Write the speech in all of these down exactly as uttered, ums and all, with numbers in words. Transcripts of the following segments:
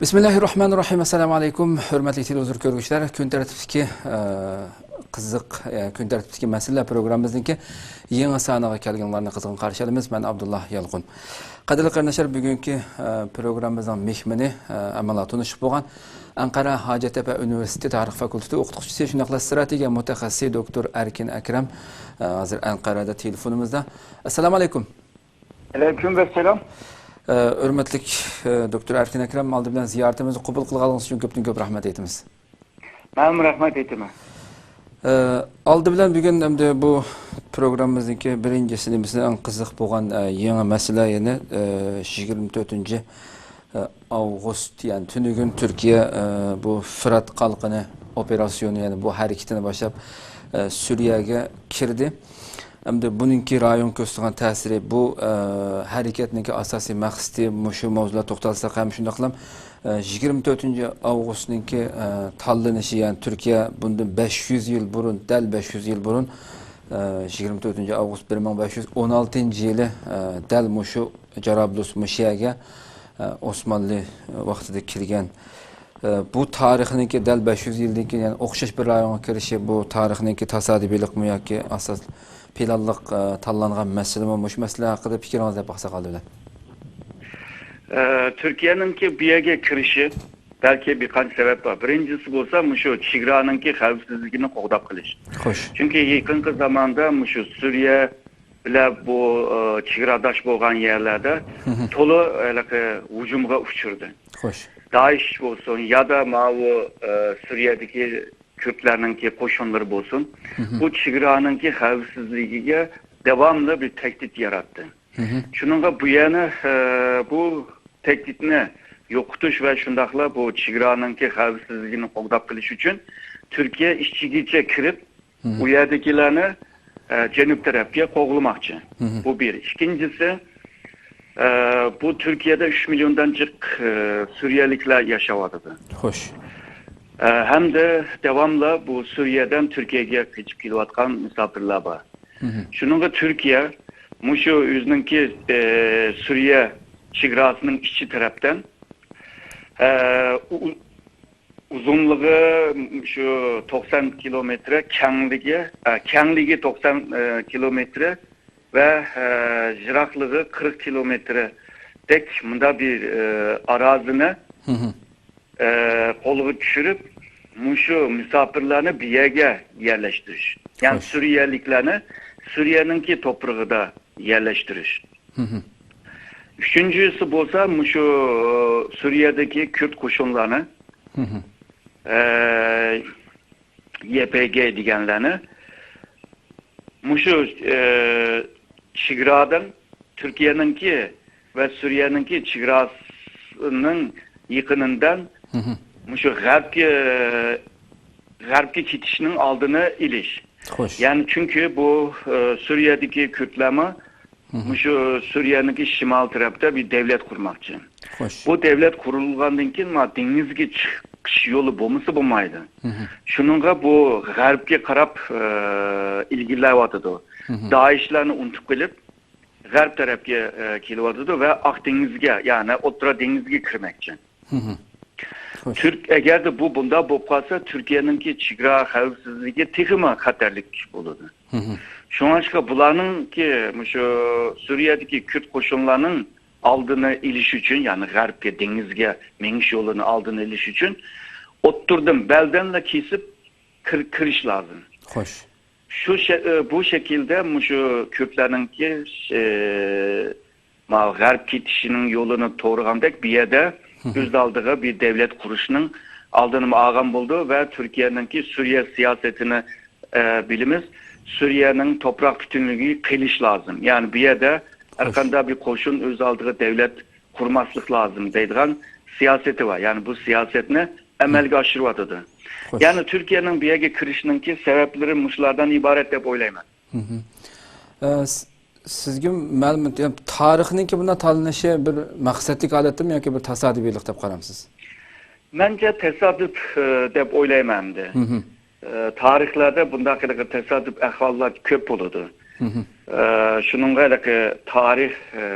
بىسمىللاھىررەھمانىررەھىم. ئەسسالامۇ ئەلەيكۇم. ھۆرمەتلىك تېلېۋىزور كۆرگۈچىلەر، كۈن تەرتىپتىكى، ئە، قىزىق، ئە، كۈن تەرتىپتىكى مەسىلىلەر پروگراممىمىزنىڭكى يېڭى سانىغا كەلگەنلەرنى قىزغىن قارشى ئالىمىز. مەن ئابدۇللا يالقۇن. قەدىرلىك قېرىنداشلار، بۈگۈنكى، ئە، پروگراممىمىزنىڭ مېھمىنى، ئە، ئەمما تونۇشۇپ بولغان ئەنقەرە ھاجەتتەپە ئۇنىۋېرسىتېتى تارىخ فاكۇلتېتى ئوقۇتقۇچىسى، شۇنداقلا ئىستراتېگىيە مۇتەخەسسىسى دوكتور ئەركىن ئەكرەم، ئە، ھازىر ئەنقەرەدە تېلېفونىمىزدا. ئەسسالامۇ ئەلەيكۇم. ئەلەيكۇم ئەسسالام. ئە، ھۆرمەتلىك، ئە، دوكتور ئەركىن ئەكرەم، ئالدى بىلەن زىيارىتىمىزنى قوبۇل قىلغانلىقىڭىز ئۈچۈن كۆپتىن كۆپ رەھمەت ئېيتىمىز. مەنمۇ رەھمەت ئېيتىمەن. ئە، ئالدى بىلەن بۈگۈن ئەمدى بۇ پروگراممىمىزنىڭكى بىرىنچىسى نېمىسى، ئەڭ قىزىق بولغان، ئە، يېڭى مەسىلە يەنە، ئە، يىگىرمە تۆتىنچى ئاۋغۇست، يەنى تۈنۈگۈن تۈركىيە، ئە، بۇ فىرات قالقىنى ئوپېراتسىيونى، يەنى بۇ ھەرىكىتىنى باشلاپ، ئە، سۈرىيەگە كىردى. ئەمدى بۇنىڭكى رايونغا كۆرسىتىدىغان تەسىرى، بۇ، ئە، ھەرىكەتنىڭكى ئاساسىي مەقسىتى، مۇشۇ مەۋزۇلاردا توختالساق ھەم شۇنداقلا، ئە، يىگىرمە تۆتىنچى ئاۋغۇستنىڭكى، ئە، تاللىنىشى، يەنى تۈركىيە بۇندىن بەش يۈز يىل بۇرۇن، دەل بەش يۈز يىل بۇرۇن، ئە، يىگىرمە تۆتىنچى ئاۋغۇست بىر مىڭ بەش يۈز ئون ئالتىنچى يىلى، ئە، دەل مۇشۇ جارابلۇس مۇشۇ يەرگە، ئە، ئوسمانلى ۋاقتىدا كىرگەن. ئە، بۇ تارىخنىڭكى دەل بەش يۈز يىلدىن كېيىن، يەنى ئوخشاش بىر رايونغا كىرىشى، بۇ تارىخنىڭكى تاسادىپىيلىقمۇ ياكى ئاساس پىلانلىق، ئە، تاللانغان مەسىلىمۇ؟ مۇشۇ مەسىلە ھەققىدە پىكرىڭىزنى دەپ باقساق ئالدى بىلەن. ئە، تۈركىيەنىڭكى بۇ يەرگە كىرىشى بەلكى بىر قانچە سەۋەب بار. بىرىنچىسى بولسا مۇشۇ چېگرانىڭكى خەۋپسىزلىكىنى قوغداپ قېلىش. خوش. چۈنكى يېقىنقى زاماندا مۇشۇ سۈرىيە بىلەن بۇ، ئە، چېگراداش بولغان يەرلەردە تولا ھېلىقى ھۇجۇمغا ئۇچرىدى. خوش. دائىش بولسۇن يا دا ماۋۇ، ئە، سۈرىيەدىكى كۈردلەرنىڭكى قوشۇنلىرى بولسۇن، بۇ چېگرانىڭكى خەۋپسىزلىكىگە داۋاملىق بىر تەھدىت ياراتتى. شۇنىڭغا بۇ يەنە، ئە، بۇ تەھدىتنى يوقىتىش ۋە شۇنداقلا بۇ چېگرانىڭكى خەۋپسىزلىكىنى قوغداپ قېلىش ئۈچۈن تۈركىيە ئىچىگىچە كىرىپ، ئۇ يەردىكىلەرنى، ئە، جەنۇب تەرەپكە قوغلىماقچى. بۇ بىر. ئىككىنچىسى، ئە، بۇ تۈركىيەدە ئۈچ مىليوندىن جىق، ئە، سۈرىيەلىكلەر ياشاۋاتىدۇ. خوش. ئە، ھەمدە داۋاملىق بۇ سۈرىيەدىن تۈركىيەگە قېچىپ كېلىۋاتقان مۇساپىرلار بار. شۇنىڭغا تۈركىيە مۇشۇ ئۆزىنىڭكى، ئە، سۈرىيە چېگراسىنىڭ ئىچى تەرەپتىن، ئە، ئۇ-، ئۇزۇنلۇقى شۇ توقسان كىلومېتىر، كەڭلىكى، ئە، كەڭلىكى توقسان، ئە، كىلومېتىر ۋە، ئە، يىراقلىقى قىرىق كىلومېتىردەك مۇنداق بىر، ئە، ئارازىنى، ئە، قولغا چۈشۈرۈپ، مۇشۇ مۇساپىرلارنى بۇ يەرگە يەرلەشتۈرۈش. يەنى خوش. سۈرىيەلىكلەرنى سۈرىيەنىڭكى توپرىقىدا يەرلەشتۈرۈش. ئۈچىنچىسى بولسا مۇشۇ سۈرىيەدىكى كۈرد قوشۇنلارنى، ئە، يەي پەي گەي دېگەنلەرنى مۇشۇ، ئە، چېگرادىن، تۈركىيەنىڭكى ۋە سۈرىيەنىڭكى چېگراسىنىڭ يېقىنىدىن مۇشۇ غەربكە، غەربكە كېتىشنىڭ ئالدىنى ئېلىش. خوش. يەنى چۈنكى بۇ، ئە، سۈرىيەدىكى كۈردلەرمۇ مۇشۇ سۈرىيەنىڭكى شىمال تەرەپتە بىر دەۋلەت قۇرماقچى. خوش. بۇ دەۋلەت قۇرۇلغاندىن كېيىن ما دېڭىزگە چىقىش يولى بولمىسا بولمايدۇ. شۇنىڭغا بۇ غەربكە قاراپ، ئە، ئىلگىرىلەۋاتىدۇ. دائىشلارنى ئۇنتۇپ قېلىپ، غەرب تەرەپكە، ئە، كېلىۋاتىدۇ ۋە ئاق دېڭىزگە، يەنى ئوتتۇرا دېڭىزگە كىرمەكچى. خوش. تۈرك، ئەگەردە بۇ بۇنداق بولۇپ قالسا، تۈركىيەنىڭكى چېگرا خەۋپسىزلىكى تېخىمۇ خەتەرلىك بولىدۇ. شۇڭلاشقا بۇلارنىڭكى، مۇشۇ سۈرىيەدىكى كۈرد قوشۇنلارنىڭ ئالدىنى ئېلىش ئۈچۈن، يەنى غەربكە دېڭىزگە مېڭىش يولىنى ئالدىنى ئېلىش ئۈچۈن ئوتتۇرىدىن بەلدەنلا كېسىپ كىر-، كىرىش لازىم. خوش. شۇ شە-، ئى، بۇ شەكىلدە مۇشۇ كۈردلەرنىڭكى، ئى، ماۋۇ غەرب كېتىشىنىڭ يولىنى تورىغاندەك، بۇ يەردە ئۆز ئالدىغا بىر دەۋلەت قۇرۇشنىڭ ئالدىنىمۇ ئالغان بولىدۇ ۋە تۈركىيەنىڭكى سۈرىيە سىياسىتىنى، ئى، بىلىمىز. سۈرىيەنىڭ توپراق پۈتۈنلۈكىگە قېلىش لازىم. يەنى بۇ يەردە ھەرقانداق بىر قوشۇن ئۆز ئالدىغا دەۋلەت قۇرماسلىق لازىم دەيدىغان سىياسىتى بار. يەنى بۇ سىياسەتنى ئەمەلگە ئاشۇرۇۋاتىدۇ. خوش. يەنى تۈركىيەنىڭ بۇ يەرگە كىرىشىنىڭكى سەۋەبلىرى مۇشۇلاردىن ئىبارەت دەپ ئويلايمەن. ئە، س-، سىزگە مەلۇم، يا، تارىخنىڭكى بۇنداق تاللىنىشى بىر مەقسەتلىك ھالەتتىمۇ ياكى بىر تاسادىپىيلىق دەپ قارامسىز؟ مەنچە تاسادىپ، ئە، دەپ ئويلايمەن ئەمدى. ئە، تارىخلاردا بۇنداق ھېلىقى تاسادىپ ئەھۋاللار كۆپ بولىدۇ. ئە، شۇنىڭغا ھېلىقى تارىخ، ئە،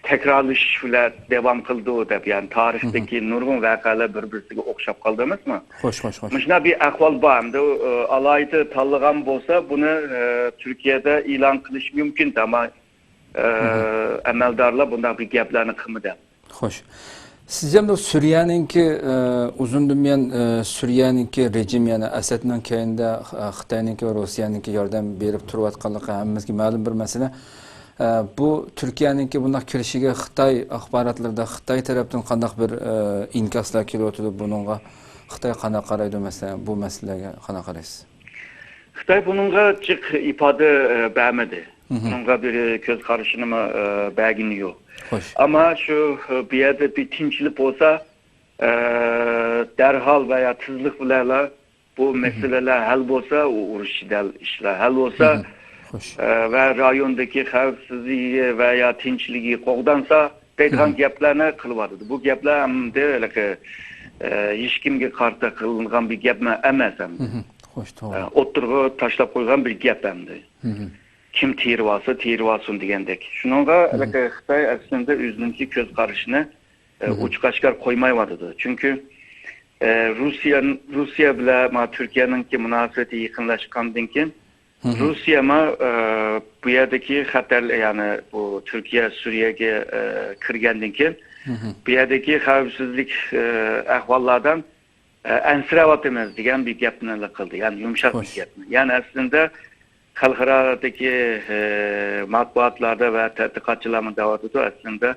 تەكرارلىشىش بىلەن داۋام قىلىدۇ دەپ، يەنى تارىختىكى نۇرغۇن ۋەقەلەر بىر-بىرسىگە ئوخشاپ قالدى ئەمەسمۇ؟ خوش، خوش، خوش. مۇشۇنداق بىر ئەھۋال بار. ئەمدى ئالاھىدە تاللىغان بولسا، بۇنى تۈركىيەدە ئېلان قىلىش مۇمكىن، ئەمما ئەمەلدارلار بۇنداق بىر گەپلەرنى قىلمىدى. خوش. سىزچە بۇ سۈرىيەنىڭكى، ئە، ئۇزۇندىن بۇيان، ئە، سۈرىيەنىڭكى رېجىم، يەنى ئەسەدنىڭ كەينىدە، ئە، خىتاينىڭكى ۋە روسىيەنىڭكى ياردەم بېرىپ تۇرۇۋاتقانلىقى ھەممىمىزگە مەلۇم بىر مەسىلە. ئە، بۇ تۈركىيەنىڭكى بۇنداق كىرىشىگە خىتاي ئاخباراتلىرىدا خىتاي تەرەپتىن قانداق بىر، ئە، ئىنكاسلار كېلىۋاتىدۇ؟ بۇنىڭغا خىتاي قانداق قارايدۇ؟ مەسىلەن، بۇ مەسىلىلەرگە قانداق قارايسىز؟ خىتاي بۇنىڭغا جىق ئىپادە، ئە، بەرمىدى. بۇنىڭغا بىر كۆز قارىشىنىمۇ، ئە، بەرگىنى يوق. خوش. ئەمما شۇ، ئە، بۇ يەردە بىر تىنچلىق بولسا، ئە، دەرھال ۋە يا تېزلىك بىلەنلا بۇ مەسىلىلەر ھەل بولسا، ئۇ ئۇرۇش دەل ئىشلار ھەل بولسا، خوش. ئە، ۋە رايوندىكى خەۋپسىزلىكى ۋە يا تىنچلىقى قوغدانسا، دەيدىغان گەپلەرنى قىلىۋاتىدۇ. بۇ گەپلەر ئەمدى ھېلىقى، ئە، ھېچكىمگە قارىتا قىلىنغان بىر گەپ ئەمەس ئەمدى. خوش، توغرا. ئە، ئوتتۇرىغا تاشلاپ قويغان بىر گەپ ئەمدى. كىم تېرىۋالسا، تېرىۋالسۇن دېگەندەك. شۇنىڭغا ھېلىقى خىتاي ئەسلىندە ئۆزىنىڭكى كۆز قارىشىنى، ئە، ئوچۇق ئاشكار قويمايۋاتىدۇ. چۈنكى، ئە، روسىيە، روسىيە بىلەن ما تۈركىيەنىڭكى مۇناسىۋىتى يېقىنلاشقاندىن كېيىن، روسىيەمۇ، ئە، بۇ يەردىكى خەتەر، يەنى بۇ تۈركىيە سۈرىيەگە، ئە، كىرگەندىن كېيىن، بۇ يەردىكى خەۋپسىزلىك، ئە، ئەھۋاللاردىن، ئە، ئەنسىرەۋاتىمىز دېگەن بىر گەپنى قىلدى. يەنى يۇمشاق بىر گەپنى. يەنى ئەسلىندە خەلقئارادىكى، ئە، مەتبۇئاتلاردا ۋە تەتقىقاتچىلارمۇ دەۋاتىدۇ. ئەسلىندە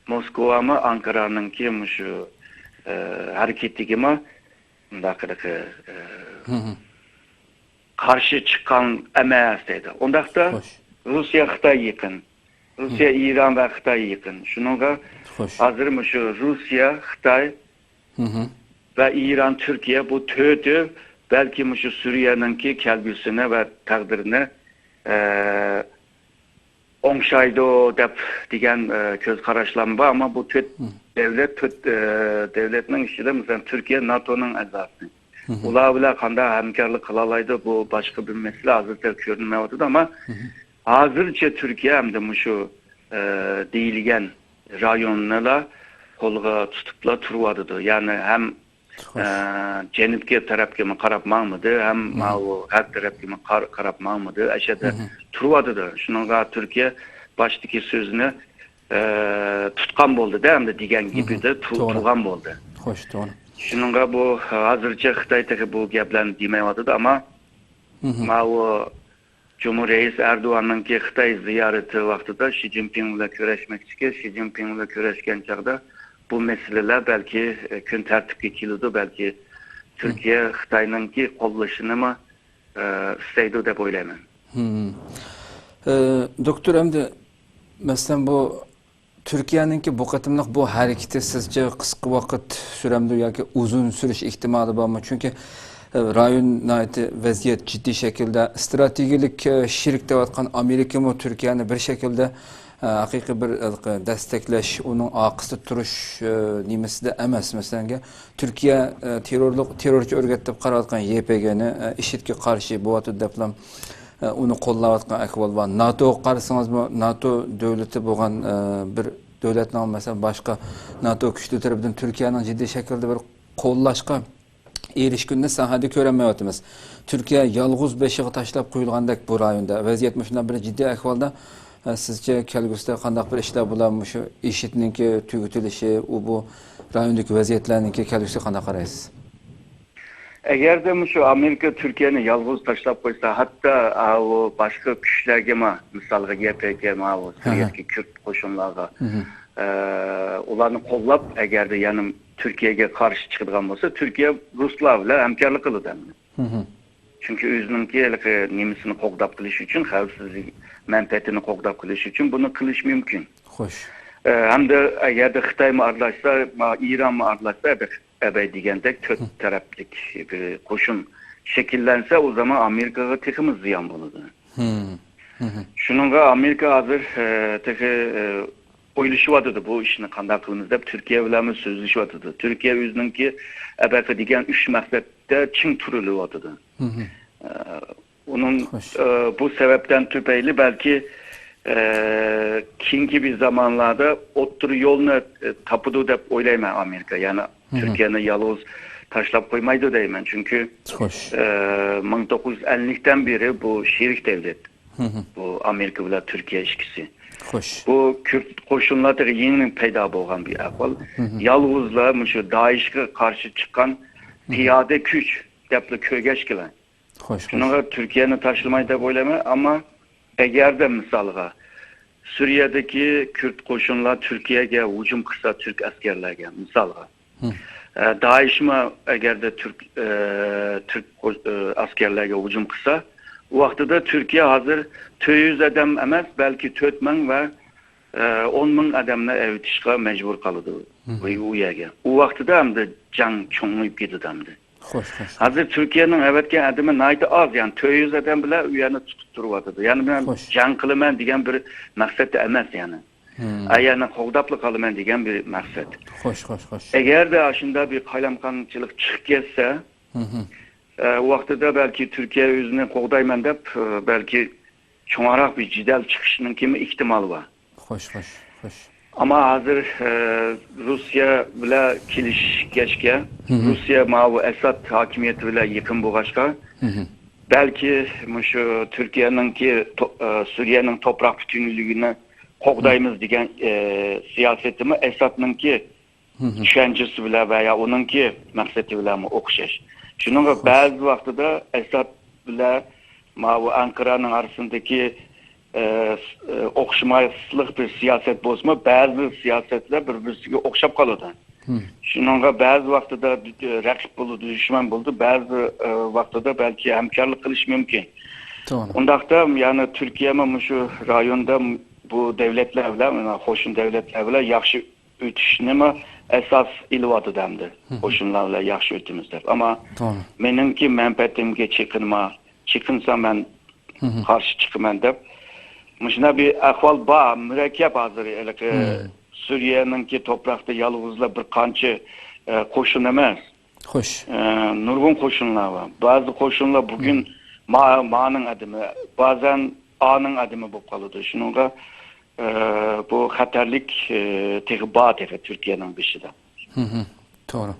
موسكۋامۇ ئانكارانىڭكى مۇشۇ، ئە، ھەرىكىتىگىمۇ مۇنداق قىلىقى، ئە، قارشى چىققان ئەمەس دەيدۇ. ئۇنداقتا روسىيە خىتاي يېقىن. روسىيە ئىران ۋە خىتاي يېقىن. شۇنىڭغا ھازىر مۇشۇ روسىيە، خىتاي ۋە ئىران، تۈركىيە بۇ تۆتى بەلكى مۇشۇ سۈرىيەنىڭكى كەلگۈسىنى ۋە تەقدىرىنى، ئە، ئوڭشايدۇ دەپ دېگەن، ئە، كۆز قاراشلارمۇ بار. ئەمما بۇ تۆت دۆلەت، تۆت، ئە، دۆلەتنىڭ ئىچىدە، مەسىلەن، تۈركىيە ناتونىڭ ئەزاسى. ئۇلار بىلەن قانداق ھەمكارلىق قىلالايدۇ، بۇ باشقا بىر مەسىلە، ھازىرچە كۆرۈنمەيۋاتىدۇ. ئەمما ھازىرچە تۈركىيە ئەمدى مۇشۇ، ئە، دېيىلگەن رايوننىلا قولغا تۇتۇپلا تۇرۇۋاتىدۇ. يەنى ھەم ئە، جەنۇبكى تەرەپكىمۇ قاراپ ماڭمىدى، ھەم ماۋۇ غەرب تەرەپكىمۇ قار-، قاراپ ماڭمىدى. ئەشەدە تۇرۇۋاتىدۇ. شۇنىڭغا تۈركىيە باشتىكى سۆزىنى، ئە، تۇتقان بولدى-دە، ئەمدى دېگەن گېپىدە تۇ-، توغرا. تۇرغان بولدى. خوش، توغرا. شۇنىڭغا بۇ ھازىرچە خىتاي تېخى بۇ گەپلەرنى دېمەيۋاتىدۇ، ئەمما ماۋۇ جۇمھۇر رەئىس ئەردوغاننىڭكى خىتاي زىيارىتى ۋاقتىدا شى جىنپىڭ بىلەن كۆرۈشمەكچىكەن، شى جىنپىڭ بىلەن كۆرۈشكەن چاغدا بۇ مەسىلىلەر بەلكى، ئە، كۈن تەرتىپكە كېلىدۇ، بەلكى تۈركىيە خىتاينىڭكى قوللىشىنىمۇ، ئە، ئىستەيدۇ دەپ ئويلايمەن. ئە، دوكتور، ئەمدى، مەسىلەن، بۇ تۈركىيەنىڭكى بۇ قېتىملىق بۇ ھەرىكىتى سىزچە قىسقا ۋاقىت سۈرەمدۇ ياكى ئۇزۇن سۈرۈش ئېھتىمالى بارمۇ؟ چۈنكى، ئە، رايون ناھايىتى ۋەزىيەت جىددىي شەكىلدە، ئىستراتېگىيەلىك، ئە، شېرىك دەۋاتقان ئامېرىكىمۇ تۈركىيەنى بىر شەكىلدە، ئە، ھەقىقىي بىر، ئە، دەستەكلەش، ئۇنىڭ ئارقىسىدا تۇرۇش، ئە، نېمىسىدە ئەمەس. مەسىلەنگە، تۈركىيە، ئە، تېررورلۇق، تېررورچى ئۆرگەت دەپ قاراۋاتقان يې پې گېنى، ئە، ئىشىدكە قارشى بولۇۋاتىدۇ دەپلا ئۇنى قوللاۋاتقان ئەھۋال بار. ناتوغا قارىسىڭىزمۇ، ناتو دۆلىتى بولغان، ئە، بىر دۆلەتنىڭ، مەسىلەن، باشقا ناتو كۈچلىرى تەرىپىدىن تۈركىيەنىڭ جىددىي شەكىلدە بىر قوللاشقا ئېرىشكىنىنى سەھنىدە كۆرەلمەيۋاتىمىز. تۈركىيە يالغۇز بېشىغا تاشلاپ قويۇلغاندەك بۇ رايوندا. ۋەزىيەت مۇشۇنداق بىر جىددىي ئەھۋالدا، ئە، سىزچە كەلگۈسىدە قانداق بىر ئىشلار بولار؟ مۇشۇ ئىشىدنىڭكى تۈگىتىلىشى، ئۇ بۇ رايوندىكى ۋەزىيەتلەرنىڭكى كەلگۈسىگە قانداق قارايسىز؟ ئەگەردە مۇشۇ ئامېرىكا تۈركىيەنى يالغۇز تاشلاپ قويسا، ھەتتا، ئاۋۇ باشقا كۈچلەرگىمۇ، مىسالغا، يې پې گە، ماۋۇ سۈرىيەدىكى كۈرد قوشۇنلارغا، ئە، ئۇلارنى قوللاپ، ئەگەردە يەنە تۈركىيەگە قارشى چىقىدىغان بولسا، تۈركىيە رۇسلار بىلەن ھەمكارلىق قىلىدۇ ئەمدى. چۈنكى ئۆزىنىڭكى ھېلىقى نېمىسىنى قوغداپ قېلىش ئۈچۈن، خەۋپسىزلىك مەنپەئەتىنى قوغداپ قېلىش ئۈچۈن بۇنى قىلىشى مۇمكىن. خوش. ئە، ھەمدە ئەگەردە خىتايمۇ ئارىلاشسا، ما-، ئىرانمۇ ئارىلاشسا، ئەبەي دېگەندەك تۆت تەرەپلىك بىر قوشۇن شەكىللەنسە، ئۇ زامان ئامېرىكىغا تېخىمۇ زىيان بولىدۇ. شۇنىڭغا ئامېرىكا ھازىر، ئە، تېخى، ئە، ئويلىشىۋاتىدۇ، بۇ ئىشنى قانداق قىلىمىز دەپ تۈركىيە بىلەنمۇ سۆزلىشىۋاتىدۇ. تۈركىيە ئۆزىنىڭكى ئەبەقە دېگەن ئۈچ مەقسەتتە چىڭ تۇرۇلۇۋاتىدۇ. ئە، ئۇنىڭ، ئە، بۇ سەۋەبتىن تۈپەيلى بەلكى ئە، كېيىنكى بىر زامانلاردا ئوتتۇرا يولنى، ئە، تاپىدۇ دەپ ئويلايمەن ئامېرىكا. يەنى تۈركىيەنى يالغۇز تاشلاپ قويمايدۇ دەيمەن. چۈنكى، خوش. ئە، مىڭ توققۇز يۈز ئەللىكتىن بېرى بۇ شېرىك دەۋلەت. بۇ ئامېرىكا بىلەن تۈركىيە ئىككىسى. خوش. بۇ كۈرد قوشۇنلار تېخى يېڭى پەيدا بولغان بىر ئەھۋال. يالغۇزلا مۇشۇ دائىشقا قارشى چىققان پىيادە كۈچ دەپلا كۆرگەچكىلە. خوش، خوش. شۇنىڭغا تۈركىيەنى تاشلىماي دەپ ئويلايمەن، ئەمما ئەگەردە مىسالغا سۈرىيەدىكى كۈرد قوشۇنلار تۈركىيەگە ھۇجۇم قىلسا، تۈرك ئەسكەرلەرگە مىسالغا، ئە، دائىشمۇ ئەگەردە تۈرك، ئە، تۈرك قو-، ئە، ئەسكەرلەرگە ھۇجۇم قىلسا، ئۇ ۋاقتىدا تۈركىيە ھازىر تۆت يۈز ئادەم ئەمەس، بەلكى تۆت مىڭ ۋە، ئە، ئون مىڭ ئادەمنى ئەۋېتىشقا مەجبۇر قالىدۇ. ئۇ، ئۇ يەرگە. ئۇ ۋاقتىدا ئەمدى جەڭ چوڭىيىپ كېتىدۇ ئەمدى. خوش، خوش. ھازىر تۈركىيەنىڭ ئەۋەتكەن ئادىمى ناھايىتى ئاز، يەنى تۆت يۈز ئادەم بىلەن ئۇ يەرنى تۇتۇپ تۇرۇۋاتىدۇ. يەنى مەن جەڭ قىلىمەن دېگەن بىر مەقسەتتە ئەمەس يەنى. ئا يەرنى قوغداپلا قالىمەن دېگەن بىر مەقسەت. خوش، خوش، خوش. ئەگەردە ئاشۇنداق بىر قايلامقانچىلىق چىقىپ كەتسە، ئە، ئۇ ۋاقتىدا بەلكى تۈركىيە ئۆزىنى قوغدايمەن دەپ، ئە، بەلكى چوڭراق بىر جېدەل چىقىشنىڭكىمۇ ئېھتىمالى بار. خوش، خوش، خوش. ئەمما ھازىر، ئە، روسىيە بىلەن كېلىشكەچكە، روسىيە ماۋۇ ئەساد ھاكىمىيىتى بىلەن يېقىن بولغاچقا، بەلكى مۇشۇ تۈركىيەنىڭكى تو-، ئە، سۈرىيەنىڭ توپراق پۈتۈنلۈكىنى قوغدايمىز دېگەن، ئە، سىياسىتىمۇ ئەسادنىڭكى چۈشەنچىسى بىلەن ۋە يا ئۇنىڭكى مەقسىتى بىلەنمۇ ئوخشاش. شۇنىڭغا بەزى ۋاقتىدا ئەساد بىلەن ماۋۇ ئەنقەرەنىڭ ئارىسىدىكى، ئە، س-، ئە، ئوخشىماسلىق بىر سىياسەت بولسىمۇ، بەزى سىياسەتلەر بىر-بىرسىگە ئوخشاپ قالىدۇ. شۇنىڭغا بەزى ۋاقتىدا دۈ-، رەقىب بولىدۇ، دۈشمەن بولىدۇ، بەزى، ئە، ۋاقتىدا بەلكى ھەمكارلىق قىلىش مۇمكىن. توغرا. ئۇنداقتا، يەنى تۈركىيەمۇ مۇشۇ رايوندا بۇ دۆلەتلەر بىلەن، مانا قوشنا دۆلەتلەر بىلەن ياخشى ئۆتۈشنىمۇ ئاساس ئېلىۋاتىدۇ ئەمدى. قوشنىلار بىلەن ياخشى ئۆتىمىز دەپ. ئەمما مېنىڭكى مەنپەئەتىمگە چېقىنما، چېقىنسا مەن قارشى چىقىمەن دەپ. مۇشۇنداق بىر ئەھۋال بار، مۇرەككەپ ھازىر. ھېلىقى سۈرىيەنىڭكى توپراقتا يالغۇزلا بىر قانچە، ئە، قوشۇن ئەمەس. خوش. ئە، نۇرغۇن قوشۇنلار بار. بەزى قوشۇنلار بۈگۈن ما-، مانىڭ ئادىمى، بەزەن ئانىڭ ئادىمى بولۇپ قالىدۇ. شۇنىڭغا، ئە، بۇ خەتەرلىك، ئە، تېخى بار تېخى تۈركىيەنىڭ بېشىدا. توغرا.